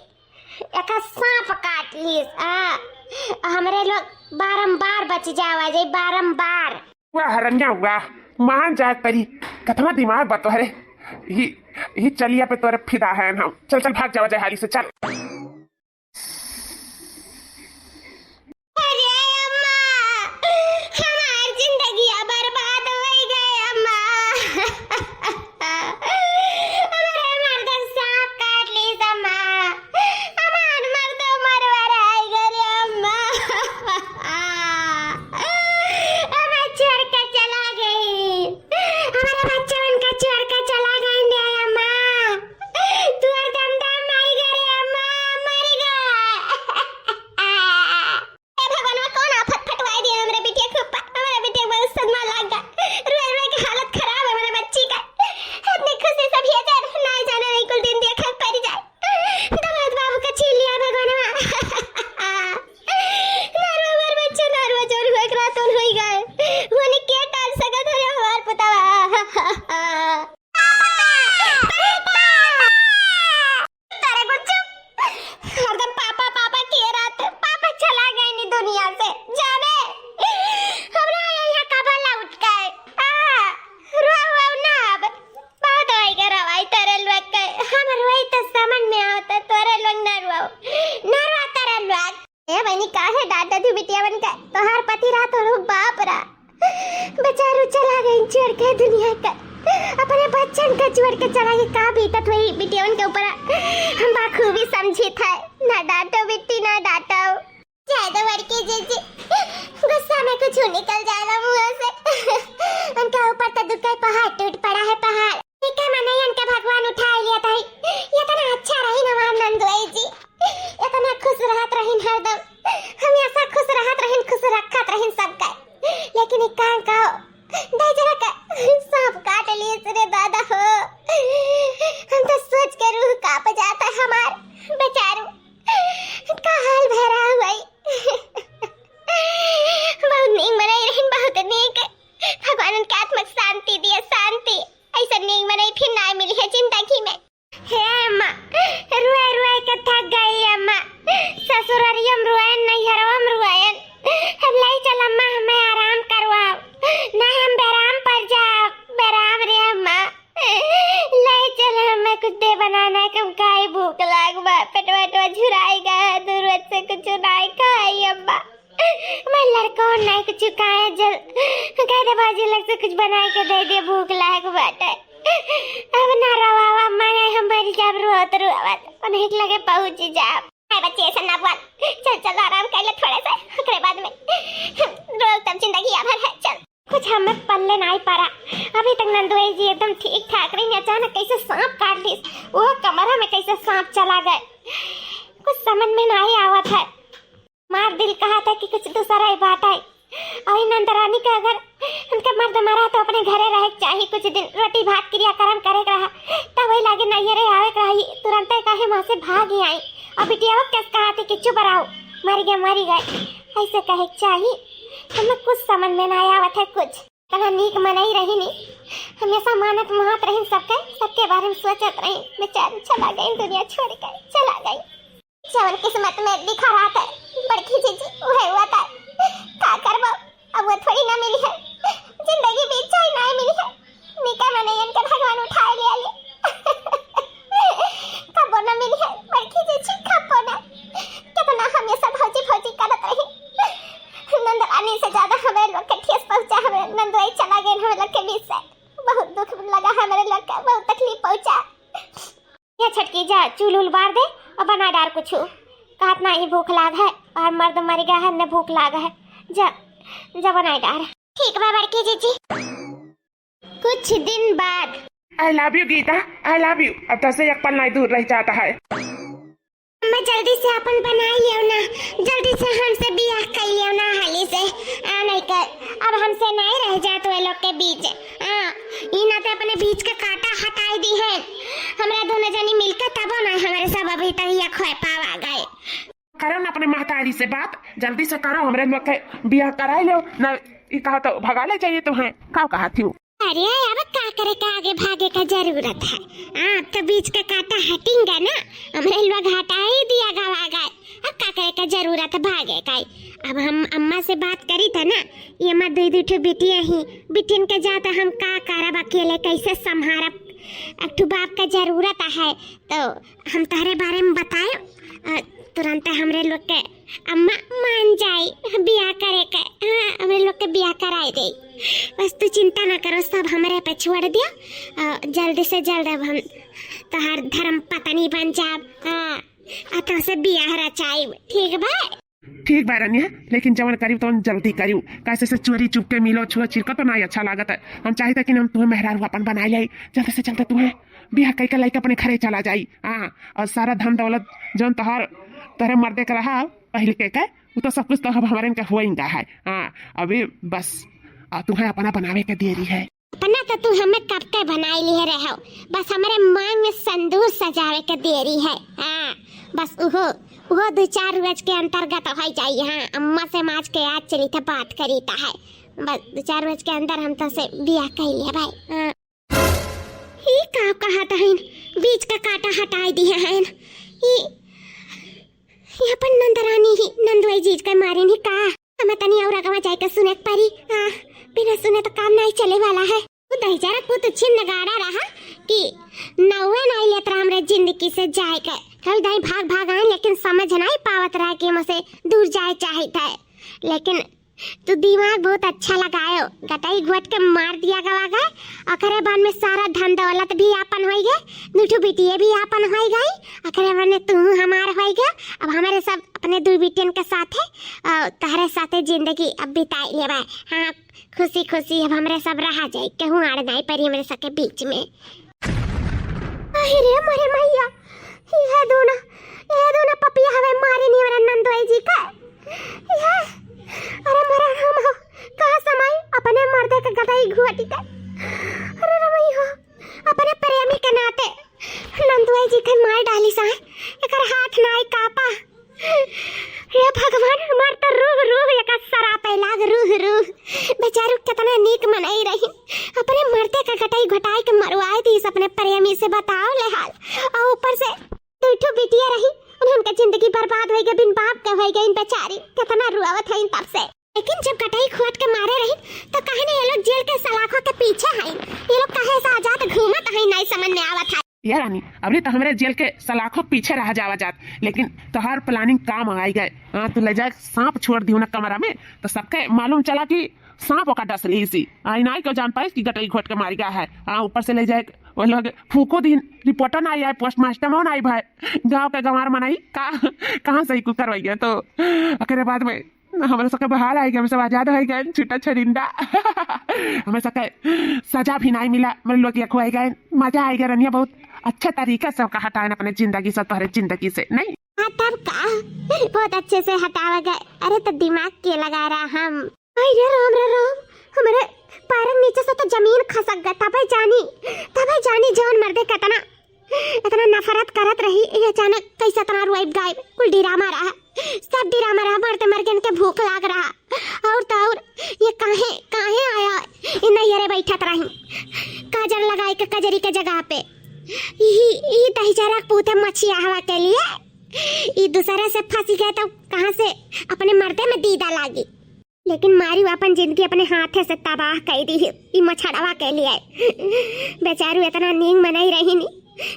एका सांप काट लीस। आ, हमरे लोग बारंबार बच जावा जाई, बारंबार। वाह रनिया वाह, मान जा करी, कतना दिमाग बा तोहरे। ही, ही चलिया पे तोरे फिदा है हम। चल चल भाग जावा जाए हाली से, चल। अरे अम्मा, हमार जिंदगिया बर्बाद हो गए अम्मा। हमरे मर्द सांप काट ली अम्मा। हमार मर्द मरवा रहा है रे अम्मा। हमें छोड़ के चला गई। हमारे बच्चन का छोड़ के चला गई रे अम्मा। तू हरदम दम मारी गए रे अम्मा। ये दुनिया का अपने बच्चन का छोड़ के चला गया, का बीतत हुई बिटियन के ऊपर हम बाखूबी समझित है। ना डांटो बिट्टी, ना डांटो। जाए दो बड़की जीजी, गुस्सा में कुछ निकल जाएगा मुंह से। उनके ऊपर तो दुख का पहाड़ टूट पड़ा है, पहाड़। ठीक है, मनई उनके भगवान उठा लिया था। इतना अच्छा रही हमार नंदुआई जी, इतना खुश रहत रहिन हरदम, हमेशा खुश रहत रहिन, खुश रखत रहिन सबका। लेकिन एक काम कहो, दहिजरा का सांप काट लिए रे दादा हो। हम तो सोच के रूह कांप जाता है हमार, बेचारू का हाल भरा हुआ। बहुत नीक मनई रहिन, बहुत नीक। भगवान उनके आत्मा के शांति दिए, शांति। ऐसा नीक मनई फिर ना मिली है जिंदगी में। हे अम्मा, रुआई रुआई के थक गई अम्मा। ससुररियम रुआयन, नैहरवम रुआयन। अब ले चल अम्मा, हमें आराम करवाओ, ना हम बेराम पड़ जाओ, बेराम रे अम्मा। ले चल, हमें कुछ दे बनाना, कम खाई, भूख लाग बा, पेटवा वेटवा झुराई गया है, दू रोज से कुछ नाई खाई अम्मा। मैं लड़कों नाई कुछ खाए, जल कह दे बाजी लग से कुछ बनाई के दे दे, भूख लाग बाटे। अब ना रवावा, अम्मा, हम मर जाब रोत रोत, उन्हीं के लगे पहुंच जाब। हाय बच्चे, ऐसा ना बोल, चल चल, आराम कर ले थोड़ा सा, ओकरे बाद में रोज तब जिंदगी आभर है, चल। कुछ हमें पल्ले नाई पड़ा। अभी तक नंदुआई जी एकदम ठीक ठाक रही, अचानक कैसे सांप काट लिस, वो कमरा में कैसे सांप चला गए, कुछ समझ में नाई आवत है। मार दिल कहा था कि कुछ दूसरा ही बात है। और नंदरानी का अगर उनका मर्द मरा तो अपने घरे रहे के चाही, कुछ दिन रोटी भात क्रियाकर्म करे के रहा, तब वही लागे नैहरे आवे के रही, तुरंते काहे वहाँ से भाग ही आई। और बिटिया वो कैसे कहा थी कि चुप रहो, मर गया, मर गए, ऐसे कहे के चाही। हमें कुछ समझ में ना आवत है कुछ। इतना नीक मनई रही नी, हमेशा मानत मुहात रही सबके, सबके बारे में सोचत रही। बेचारी चला गई, दुनिया छोड़ के चला गई। जवन किस्मत में लिखा रहत है बड़की जीजी, उहे हुआ था। का करबो, अब वो थोड़ी ना मिली है, जिंदगी बीत जाए ना मिली है। निका मनई इनके भगवान उठाए ले आले। कबो ना मिली है बड़की जीजी, कबो ना। कितना हमेशा भौजी भौजी करत रही। नंदरानी से ज्यादा हमें लोग के ठेस पहुंचा, हमें नंदुआई चला गए हमें लोग के बीच से। बहुत दुख लगा हमारे लोग का, बहुत तकलीफ पहुंचा। ये छोटकी, जा चूल उल बार दे और बना डार कुछ। कहत ना ही भूख लाग है, और मर्द मर गया है, न भूख लाग है। जा, जा बनाई डार। ठीक बा बड़की जीजी। कुछ दिन बाद। I love you गीता, I love you। अब तोसे एक पल नहीं दूर रह जाता है। अम्मा, जल्दी से अपन बनाई लियो ना, जल्दी से हमसे बियाह कर लियो ना हाली से। आ नहीं कर, अब हमसे नहीं रह जात वे लोग के बीच। हाँ, ई ना तो अपने बीच का कांटा हटाई दी है। हमरा दोनों जनी मिलके तबो ना हमारे सब अभी तक ये खोए पावा गए। करो ना अपने महतारी से बात, जल्दी से करो, हमरे लोग के बियाह कराई लो ना। ई कहा तो भगा ले चाहिए तुम्हें, का कहा थी? अरे, अब का करे का, आगे भागे का जरूरत है? हाँ, तो बीच का कांटा हटिंगा ना, हमरे लोग हटा ही दिया गवा गए। अब का करे का जरूरत है भागे का? अब हम अम्मा से बात करी था ना, ये अम्मा दो दो ठो बिटिया ही, बिटियन के जाता हम का करब अकेले, कैसे संभारब? एक ठो बाप का जरूरत है, तो हम तोहरे बारे में बताए, अ, तुरंत हमरे लोग के अम्मा मान जाई बियाह करे के। हाँ, हमरे लोग के बियाह कराए दे। बस तू चिंता ना करो, सब हमरे पे छोड़ दिया। अ, जल्दी से जल्द अब हम तोहार धर्म पत्नी बन जाब। हाँ, आ तोसे बियाह रचाई, ठीक बा? ठीक बा रनिया, लेकिन जवन करीब तवन जल्दी करीब, कैसे से चोरी चुप के मिलो छुआ छिरका तो ना अच्छा लागत है। हम चाहित है कि हम तुम्हें मेहरारू अपन बनाए ले, जल्दी से जल्दी तुम्हें बियाह कई के लइके अपने घरे चला जाई। हाँ, और सारा धन दौलत जौन तोहर, तोहरे मर्दे के रहा पहले के, के, वो तो सब कुछ तो अब हमारे इनका हुआ इंगा है। हाँ, अभी बस, आ, तुम्हें अपना बनावे के देरी है। अपना तो तू हमें कब के बनाई लिए रहो, बस हमारे मांग में संदूर सजावे के देरी है। हाँ, बस उहो, उहो दो चार रोज के अंतर्गत हो जाई। हाँ, अम्मा से माज के आज चली था बात करी ता है, बस दो चार रोज के अंदर हम तो से बियाह कर लिया भाई। हाँ। ई का कहत हइन? बीच का कांटा हटाई दिए हइन। ई, ई अपन नंदरानी ही, नंदुआई जीज के मारिन ही का? हमें तनी और अगवा जाए के सुने के परी। आ, बिना सुने तो काम नहीं चले वाला है। वो दहिजरा को तो छिन नगाड़ा रहा कि नौवे नहीं लेत राम रे जिंदगी से जाए के। कई दाई भाग भाग आए, लेकिन समझ नहीं पावत रहा कि हमसे दूर जाए चाहित है। लेकिन तू दिमाग बहुत अच्छा लगायो, गटई घोट के मार दिया गवा गए, ओकरे बाद में सारा धन दौलत भी आपन होई गए, दुठो बिटिये भी आपन होई गई, ओकरे बाद में तू हमार होई गए। अब हमरे सब अपने दुइ बिटियन के साथे, अ, तहरे साथे जिंदगी अब बिताई लेबे। हाँ, खुशी खुशी अब हमरे सब रहा जाई, केहू आड़ नाई परी हमरे सबके बीच में। अरे रे मोरे मैया, ये दोनों, ये दोनों पपिया हवे मारे नहीं वाला नंदोई जी का। ये, अरे मोरे राम हो, कहाँ समाई अपने मर्दे के गदई घोटी के। अरे रे मैया, अपने प्रेमी के नाते नंदोई जी के मार डाली सा, एकर हाथ नाई कापा। हे भगवान, हमार त रूह, रूह एका सरापे लाग, रूह, रूह। बेचारू केतना नीक मनई रही, अपने मर्दे का गटई घोटाई के मरवाए दीस अपने प्रेमी से, बताओ ले हाल। और ऊपर से दुइ ठो बिटिया रही, उन्हन के जिंदगी बर्बाद होई गई, बिन बाप के होई गई बेचारी, केतना रुआवत हईन तब से। लेकिन जब गटई घोट के मारे रही, तो काहे न ये लोग जेल के सलाखों के पीछे हईन, ये लोग काहे से आजाद घूमत हईन, नाई समझ में आवत है। ए रानी, अबरी त हमरे जेल के सलाखो पीछे रह जावा जात, लेकिन तोहार planning काम आई गए। हाँ, तू ले जाए सांप छोड़ दियो ना कमरा में, तो सबके मालूम चला कि सांप ओका डस लीसी। आई नाई को जान पाइस कि गटई घोट के मारी गया है। हाँ, ऊपर से ले जाए वो लोग फूको दिन, रिपोर्टो ना आई, postmortem ना आई भाई। गाँव के गंवार मनई का, कहाँ से ही कुछ करवाइए? तो ओकरे बाद में हमरे सबके बहाल आई गए, हम सब आजाद हो गए, छुट्टा छरिंदा। हमें सबके सजा भी नहीं मिला, मतलब लोग ये खुआई गए, मजा आई गया रनिया, बहुत अच्छा तरीका से ओका हटाएन अपने जिंदगी से, तोहरे जिंदगी से, नहीं? हाँ, तब का? बहुत अच्छे से हटावा गए। अरे, तो दिमाग के लगा रहा हम। आई रे राम रे राम, हमरे पैरन नीचे से तो जमीन खसक गए, तबे जानी, तबे जानी जौन मर्दे केतना इतना नफरत करत रही, ये अचानक कैसे इतना रोइब गायब? कुल डिरामा रहा, सब डिरामा रहा। मरते मर के इनके भूख लाग रहा, और तो और ये काहे, काहे आया? ये नैहरे बैठत रही, काजर लगाए के कजरी के जगह पे। यही, यही दही जरा पूते मछिया हवा के लिए, ये दूसरे से फंसी गए तो कहाँ से अपने मर्दे में दीदा लागी? लेकिन मारी वो अपन जिंदगी अपने हाथे से तबाह कर दी है, ई मछड़वा के लिए। बेचारू इतना नींग मनई रही नी,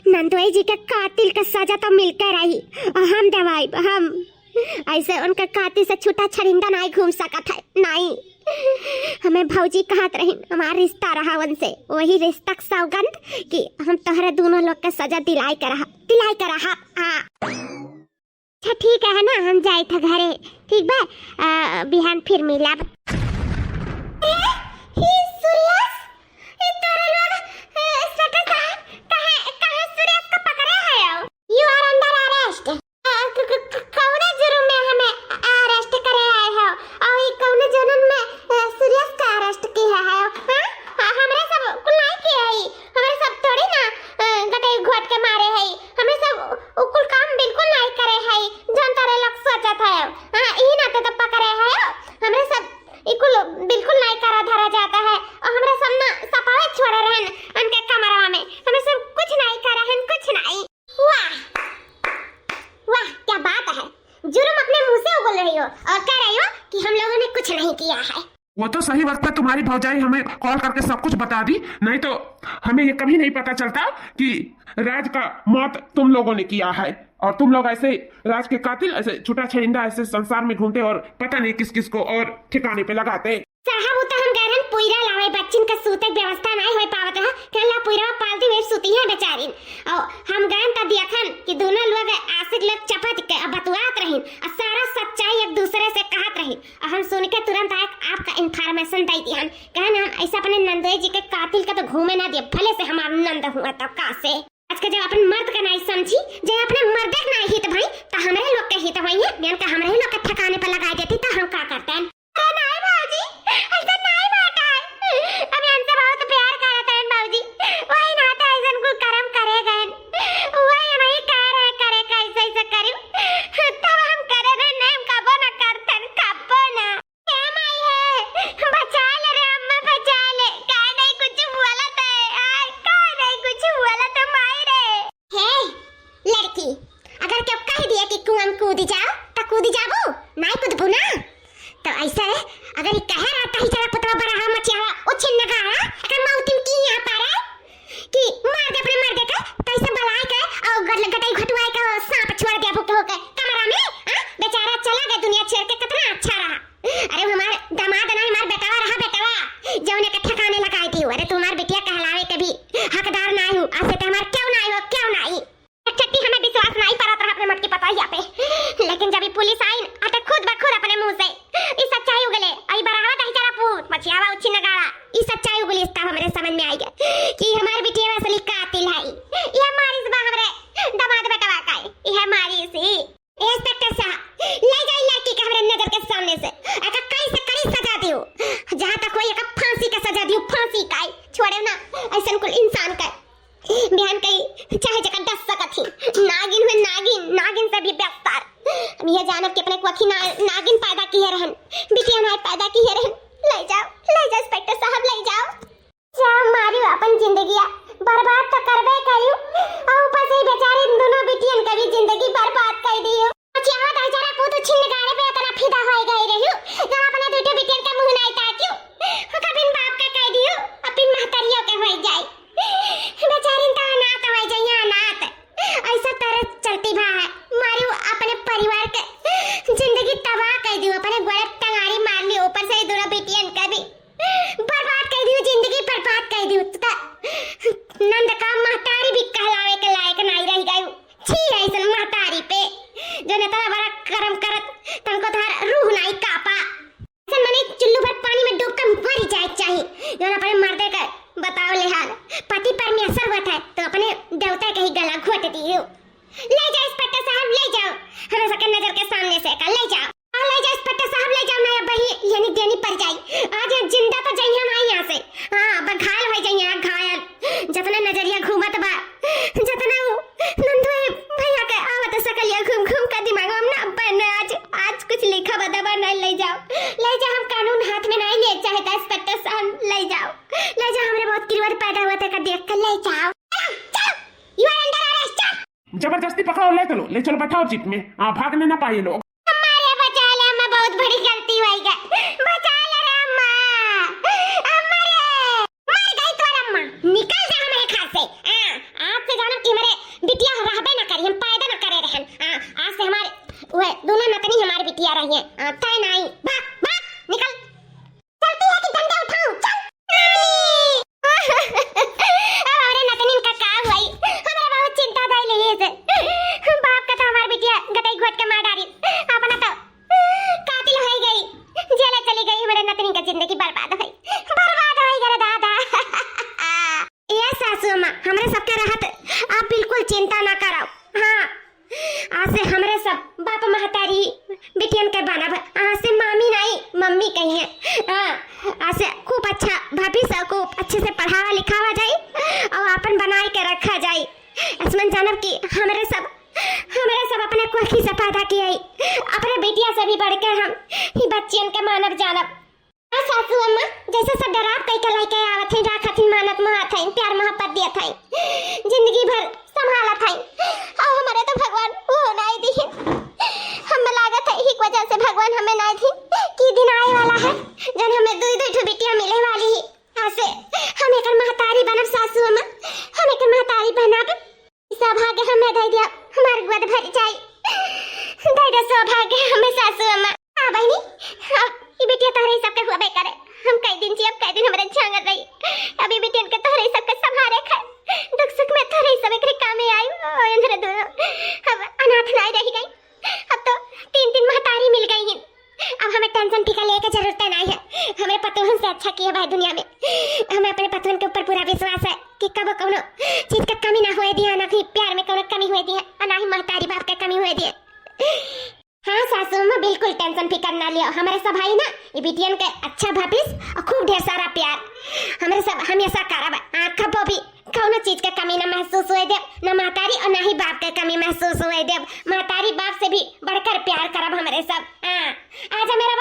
नंदोई जी के कातिल का सजा तो मिलते रही, और हम देवाइब, हम। ऐसे उनके कातिल से छुट्टा छरिंदा नाई घूम सकत है, नाई। हमें भौजी कहत रही, हमार रिश्ता रहा उनसे, वही रिश्ता के सौगंध कि हम तोहरे दोनों लोग के सजा दिलाई के रहा, दिलाई के रहा। हाँ। अच्छा, ठीक है ना, हम जाइत है घरे, ठीक बा? आ, बिहान फिर मिलब। ए, ही सुरेश, ई तोरे लोग, ए, status है, काहे, काहे सुरेश का पकड़े है हो? You are under arrest। आ, क-, क-, क-, कौने जुर्म में हमें arrest करे आए हो? और ई कौने जुर्म में, ए, सुरेश का arrest किया है हो? हाँ? आ, हमरे सब कुल नहीं किया है, हमरे सब थोड़ी ना, ए, गटई घोट के मारे है, हमरे सब उ कुल काम बिल्कुल नाई करे है, जौन तोरे लोग सोचत है। हाँ, ई नाते तो पकड़े है। हमरे सब ई कुल बिल्कुल नाई करा धरा जाता है। और हमरे सब ना सफावे छोड़े रहन उनके कमरवा में। हमरे सब कुछ नाई करा हन, कुछ नाई। वाह, वाह, क्या बात है। जुर्म अपने मुंह से उगल रही हो और कह रही हो कि हम लोगों ने कुछ नहीं किया है। वो तो सही वक्त पे तुम्हारी भौजाई हमें call करके सब कुछ बता दी, नहीं तो हमें ये कभी नहीं पता चलता कि राज का मौत तुम लोगों ने किया है और तुम लोग ऐसे राज के कातिल, ऐसे छुट्टा छरिंदा ऐसे संसार में घूमते और पता नहीं किस किस को और ठिकाने पे लगाते। साहब, वो तो हम गए रहन पुइरा लावे, बच्चिन का सूते के व्यवस्था नहीं हो पावत रहा, कहला पुइरा पालती हुए सूती है बेचारिन। और हम गए तो देखन कि दोनों लोग आशिक लोग चपत के अब बतुआत रहिन और सारा सच्चाई एक दूसरे से कहत रहिन। और हम सुन के तुरंत आए आपका information दे दिहन। कहन हम ऐसे अपने नंदोई जी के कातिल का तो घूमे ना दिए, भले से हमार नंद हुआ तो का से। आज के जब अपन मर्द का नाई समझी, जब अपने मर्दे का नाई हित भई, तो हमरे लोग के हित भई है। बिहान का हमरे लोग के ठिकाने पर लगा देती तो हम का करते हैं? अरे नाई बाबूजी, ऐसा नाई बात है। हम इनसे बहुत प्यार करते हैं बाबूजी, वही नाते ऐसा कुल कर्म करे गए। वही हमें कह रहे करे कैसे ऐसे करी, तब हम करे रहे, नहीं हम कबो ना करते हैं, कबो ना। ए माई है, बचा ले रे अम्मा, बचा ले। काहे नहीं कुछ बोलत है? आय, काहे नहीं कुछ बोलत है माई रे? हे लड़की, अगर केहू कह दिया कि कुआं में कूद जाओ, तो कूद जाबू? नहीं कूदबू ना? तो ऐसे अगर ये कह रहा था ही चला पुतवा बड़ा हा मचिया हा, उछिन नगाड़ा, अगर मौतिन की यहाँ पर है कि मार दे अपने मर्दे के, तो ऐसे बलाए के और गट-, गटई घटुआए के सांप छोड़ दे भूखे होके कमरा में, हाँ? बेचारा चला गया दुनिया छोड़ के, कितना अच्छा रहा। अरे हमारे कि हमार बिटिया असली कातिल है। यह मारिस बा हमरे दामाद बेटवा का, यह मारिस ही। ए इंस्पेक्टर साहब, ले जाई लड़की के हमरे नजर के सामने से। एका कड़ी से कड़ी सजा दियो। जहाँ तक होई एका फांसी का सजा दियो, फांसी का। छोड़े ना ऐसन कुल इंसान का। बिहान कई चाहे जका डस सकत ही। नागिन हुए नागिन, नागिन से भी बदतर। हम यह जानब कि अपने कोखी ना, नागिन पैदा किए रहन, बिटिया नाय पैदा किए रहन। ले जाओ, ले जाओ इंस्पेक्टर साहब, ले जाओ। जा मारियो अपन जिंदगिया बर्बाद तो करबे करियो, और ऊपर से ही बेचारी दोनों बिटियन के भी जिंदगी बर्बाद कर दियो। चाहत है जरा कूद छिन गाड़े पे इतना फिदा होए गए रहियो, जब अपने दुइटो बिटियन के मुंह नाई ताकियो, ओका बिन बाप का कह दियो, अब बिन महतरियो के होए जाए। बेचारिन तो अनाथ होए जाइए, अनाथ। ऐसा तरह चलती भा है, मारियो अपने परिवार के जिंदगी तबाह कर दियो, अपने गोड़े टंगारी मार लियो, ऊपर से ही दोनों बिटियन के भी बर्बाद कर दियो, जिंदगी बर्बाद कर दियो। त नंद का महतारी भी कहलावे के लायक नाई रह गई। छी ऐसन महतारी पे, जो इतना बड़ा कर्म करत, तनको तोहार रूह नाई कापा। ऐसन मने चुल्लू भर पानी में डूब के मर जाए चाही, जो अपने मर्दे के बताओ ले हाल। पति परमेश्वर होत है, तो अपने देवता के ही गला घोट दियो। ले जाओ इंस्पेक्टर साहब, ले जाओ, हमें सबके नजर के सामने से का ले जाओ। हाँ, ले जाओ इंस्पेक्टर साहब, ले जाओ, नहीं अब बही यानी देनी पड़ जाई। आज यहाँ जिंदा तो जाइए ना यहाँ से। हाँ, अब घायल हो जाइए, घायल। जितना नजरिया घूमत बा, जितना वो नंदू भैया के आवत सकलिया घूम घूम का दिमाग में ना बन आज, आज कुछ लिखा बदा बा, नहीं ले जाओ, ले जाओ, हम कानून हाथ में नहीं लिए चाहे तो इंस्पेक्टर साहब ले जाओ, ले जाओ, हमरे बहुत किरवर पैदा हुआ था का देख कर ले जाओ। चलो, चलो, you are under arrest, चल। जबरदस्ती पकड़ो, ले चलो, ले चलो, बैठाओ जीप में। हाँ, भागने ना पाए लोग। अम्मा रे, बचा ले, अम्मा, बहुत बड़ी गलती होई गई। बचा ले रे अम्मा। अम्मा रे, मर गई तोर अम्मा। निकल जा हमारे घर से। हाँ, आज से जानब कि हमारे बिटिया रहबे ना करी, हम पैदा ना करे रहन। हाँ, आज से हमारे, वह दोनों नतनी हमारे बिटिया रही हैं। हाँ, तय नहीं। भाग, भाग, निकल। चलती है कि डंडा उठाऊं? चल। अब हमरे नतनिन का का हुई? हमरा बहुत चिंता भइल है से। बाप का तो हमार बिटिया गटई घोट के मार डारी, अपना तो कातिल होई गई, जेल चली गई, हमरे नतनिन का जिंदगी बर्बाद होई, बर्बाद होई गए दादा। ए सासू अम्मा, हमरे सबके रहत आप बिल्कुल चिंता ना कराओ। हाँ, आज से हमरे सब बाप महतारी बिटियन के बनब। आज से मामी नाई, मम्मी कहिए। हाँ, आज से खूब अच्छा भाभी सब खूब अच्छे से पढ़ावा लिखावा जाई और आपन बनाए के रखा जाई। असमन जानब कि हमरे सब, हमरे सब अपने कोखी से पैदा किए, अपने बिटिया से भी बढ़ के हम ही बच्चियन के मानब जानब। हाँ सासू अम्मा, जैसे सब डराव कई के लइके आवत हैं, राख हथिन मानत मोहात हैं, प्यार मोहब्बत दियत हैं, जिंदगी भर संभालत हैं। और हमारे तो भगवान वो नाई दिहिन। हमें लागत है, यही वजह से भगवान हमें नाई दिहिन कि दिन आए वाला है, जन हमें दुई दुई ठो बिटिया मिले वाली ही। ऐसे हम एकर महतारी बनब सासू अम्मा, हम एकर महतारी बनब। सौभाग्य हमें दे दिया, हमार गोद भर जाई। दे दे सौभाग्य हमें सासू अम्मा। हाँ बहिनी, अब ई बिटिया तोहरे सबके हुआ करे। हम कई दिन जियब, कई दिन हमरे छांगल रही। अब ई बिटियन के तोहरे सबके संभारे खाए। दुख सुख में तोहरे सब एकरे कामे आई। ओ इंद्र दोनों, अब अनाथ नाई रह गई। अब तो तीन तीन महतारी मिल गई हैं। अब हमें टेंशन फिकर लेके जरूरत नहीं है। हमरे पतोहन से अच्छा किए भाई दुनिया में। हमें अपने पतोहन के ऊपर पूरा विश्वास है कि कबो कौनो चीज का कमी ना होए दिया, ना ही प्यार में कौनो कमी होए दिया, और ना ही महतारी बाप के कमी होए दिया। हाँ सासू अम्मा, बिल्कुल टेंशन फिकर ना लियो। हमरे सब भाई ना, ये बिटियन के अच्छा भविष्य और खूब ढेर सारा प्यार। हमरे सब हमेशा करब। हाँ, कबो भी कौनो चीज के कमी ना महसूस होए देब, ना महतारी और ना ही बाप के कमी महसूस होए देब। महतारी बाप से भी बढ़कर प्यार करब हमरे सब। हाँ, आजा मेरा